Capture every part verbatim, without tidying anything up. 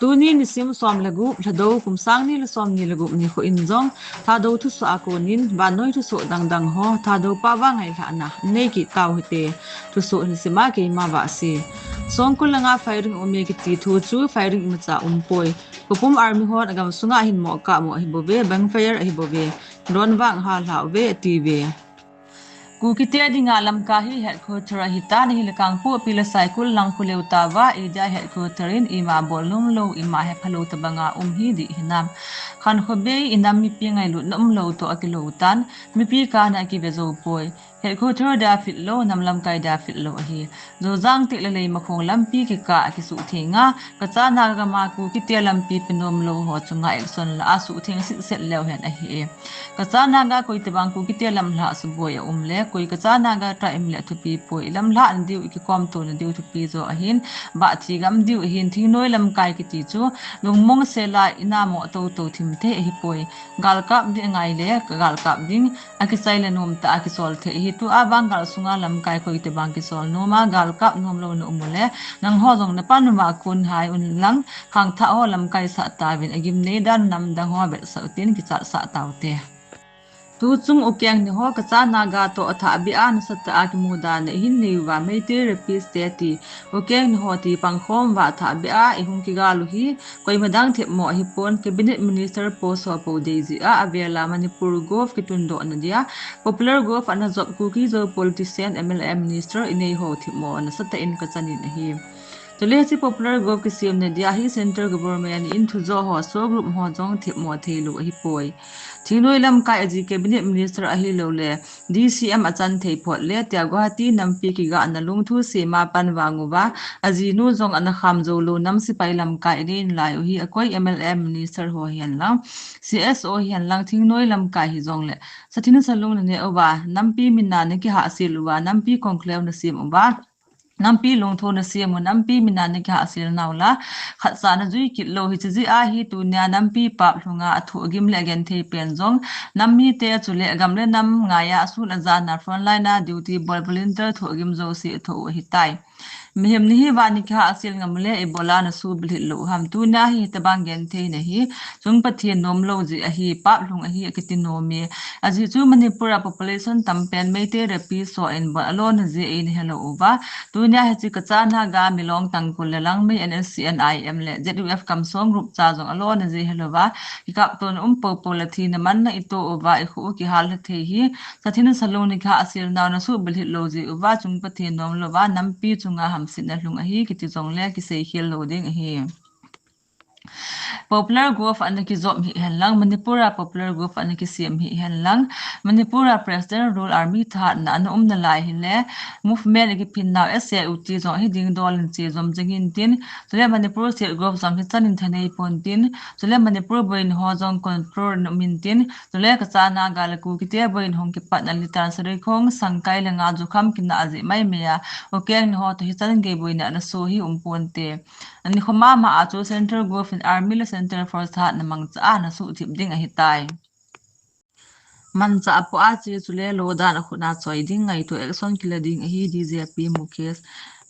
Tuni nisim som le gup, Thadou kum sang ni le som ni le gup nikho in jong Thadou thusoh a konin vannoi thusoh dangdang ho Thadou pao va ngailhahna nei kit tau hite. Thusoh hin sima keima Vahsi. Songkul langa firing um e kiti thu chu firing imacha umpoi. Khoupum Army hon agam sunga hin mohkah mo ahibouve, backfire ahibouve, drone vang halhah uve atiuve. Kukite dinga Lamka hi headquarter ahitan, ahile Kangpokpi le Saikul lang khuleu tauva India headquarter in ima bol nomlou, ima hephalou tobanga um hi dih hinam. Khankho bei inam mipi ngailutna umlou toh akilou tan, mipi kana akive jou poi. Headquarter dia fit lou, nam lamkai dia fit lou ahi. Zojang teh le Leimakhong lampi kikah a kisuhtheng a, Kacha Naga gama Kukite lampi penomlou ho chunga action la a suhtheng sitset leu hen ahi e. Kacha Naga koitobang Kukite lamlhah suboi aum le, koi Kacha Naga tribe le thupi poi, ilamlhah nadiu, ikikomto nadiu thupi jo ahin, vah thigam diu ahin, thingnoi lamkai kiti chu lungmong sela inamo toutou thim thei ahipoi. Galkap ding angai le, galkap ding, akichai le nomtah a kisol thei ahi. Tua vang gal sunga lamkai koitobang kisol noma, galkap nomlouna um ule, nangho jong napan uva kon hai unlang, khangthah ho lamkai sah tauvin, agimnei dan namdang ho vetsah utin, kichatsah taute. Tuchung ukeng niho Kacha Naga toh athahbeh a nasatah a kimudana ihin nei uva Meitei rapist te ti ukeng niho ti pangkhom uva athahbeh a ihung kigal u hi koima dang themmo ahipon, Cabinet Minister post ho pou dei jeh a avela Manipur Gov kitundohna dia Popular Gov ana jop Kuki-Zo politician, M L A, minister inei ho themmo nasatah in kachanin ahi. Chule hiche Popular Gov kisemna dia hi Central Government in thujoh ho, SoO group ho jong themmo theilou ahipoi. Thingnoi lamkai aji Cabinet Minister ahilou le D C M achan thei phot le tia Guwahati nampi kigahna lungthu sema pan vang uva, ajinu jong ana kham joulou nam sepai lamkai anen lai u hi akoi M L A, minister ho hihen lang, C S O hihen lang, thingnoi lamkai hijongle sathin salung naneh uva, nampi mina nakihahsel uva, nampi conclave nasem uva, nampi lungthu nasem u, nampi mina nakihahsel nau la, khatcha najui kit lou hiche jeh a hi tunia nampi pap lhunga athohgim le agenthei pen jong, nam mite chule gam le nam ngaiya asun ajana frontline a duty bol volunteer thohgim jouse athoh u ahitai. Mihem ni hi vah nikihahsel ngam ule ibola nasuhbilhit lou ham, tunia hi hitobang genthei nahi, chung Pathen nomlou jeh ahi, pap lhung ahi akiti nom e. Ajeh chu Manipur a population tampen Meitei rapist ho in bol alona jeh in helou uva. Tunia hiche Kacha Naga, Milong, Tangkhul le Langmei, N S C N I M le Z U F Kamsong group cha jong alona jeh helouva, kikaptona um poupou le thina manna itoh uva ikhoh u kihallha thei hi, sathin salung nikihahsel nau nasuhbilhit lou jeh uva chung Pathen nomlouva nampi chunga hamsetna lhung ahi kiti jongle kiseikhel lou ding ahi. Popular Gov ana kijop hihen lang, Manipur a Popular Gov ana kisem hihen lang, Manipur a President Rule Army thahatna ana um nalai hile, movement akiphin nau S A U T jong hiding dol in chejom jing intin, chule Manipur State Gov jong hichan in thanei pontin, chule Manipur boina ho jong control in um intin, chule Kacha Naga le Kukite boina hung kipatna litan Sareikhong, Sangkai le Ngajukham kinah jeh maimai a, ukeng niho toh hichan gei boina ana so hi um ponte. Nikho mama a chu Central Gov in Army le Central Force thahatna mangcha a nasuhthip ding ahitai. Manchah apoh a che chule lodan akhut a choi ding ngaito action kila ding ahi D G P Mukesh.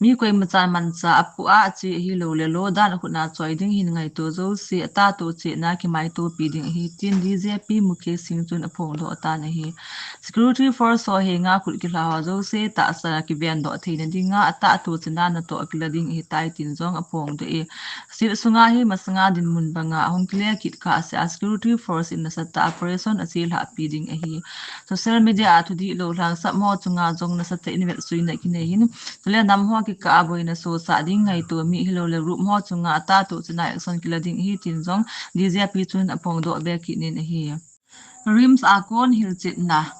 Mi koimachan manchah apoh a che ahilou le lodan akhut a choi ding hin ngaito jouse atahto cheh na kimaitopi ding ahi tin D G P Mukesh Singh chun aphongdoh tan ahi. Security force ho henga khut kilha ho jouse tahsa kivendoh theina dinga atahto cheh na natoh kila ding ahitai tin jong aphongdoh e. State sunga hi masanga dinmun banga ahung kile kit kah seh a security force in nasatah a operation achelhahpi ding ahi. Social media a thudihlou lhangsap ho chunga jong nasatah in vetsuina kinei in, chule nam ho kikah a boina sosah ding ngaito mi hilou le group ho chunga atahto cheh na action kila ding ahi tin jong D G P chun aphongdoh be kit in ahi. RIMS a kon hilchetna.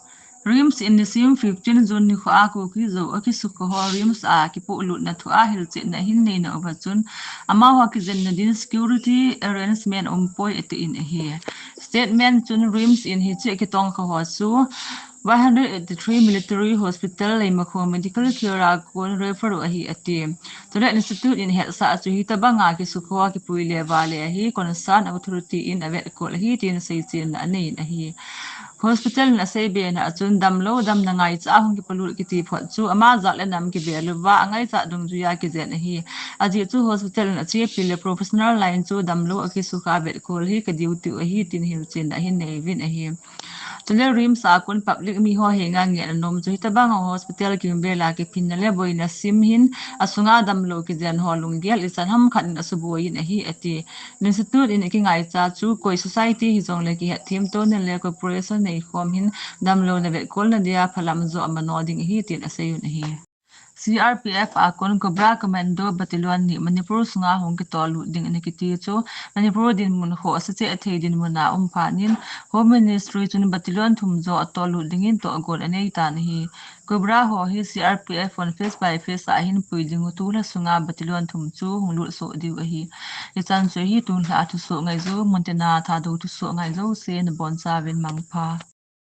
RIMS in nisim fifteen June nikho a Kuki-Zo akisukha ho RIMS a kipohlutna thua hilchetna ahin neina uva chun, amaho kijenna din security arrangement umpoi atin ahi. Statement chun RIMS in hiche kitongkha ho chu one hundred eighty-three Military Hospital Leimakhong Medical Care a kon refer u ahi ati. Chule institute in hetsah chu hitobanga kisukha kipui le vale ahi, concern authority in avetkol ahi tin seichenna anei in ahi. Hospital in asei bena a chun damlou, damna ngaicha a hung kipolut kiti phot chu ama jat le nam kibe louva, angaichat dungjuiya kijen ahi. Ajeh chu hospital in achepi le professional line chu damlou akisukha vetkol hi ka duty u ahi tin hilchenna ahin neiuvin ahi. Chule RIMS a kon public mi ho henga ngehna nom chu hitobang a hospital kimbela kiphinna le boina sim hin asunga damlou kijen ho lunggel ichan ham khat in asuboi in ahi ati. Institute in akingaicha chu koi society hijongle kihetthem touna le cooperation neikhom hin damlouna vetkolna dia phalam joh amano ding ahi tin aseiun ahi. CRPF a kon Cobra Commando Battalion ni Manipur sunga hung kitollut ding ana kiti chu Manipur dinmun kho asacheh thei dinmun a um phat in Home Ministry chun battalion thum joh atollut dingin tohgon aneitan ahi. Cobra ho hi CRPF hon phase by phase a hin pui dingu tulha sunga battalion thum chu hung lutsoh diu ahi. Ichan chu hi tulha a thusoh ngaiju, muntina Thadou thusoh ngai jouse nabonchauvin mangpha.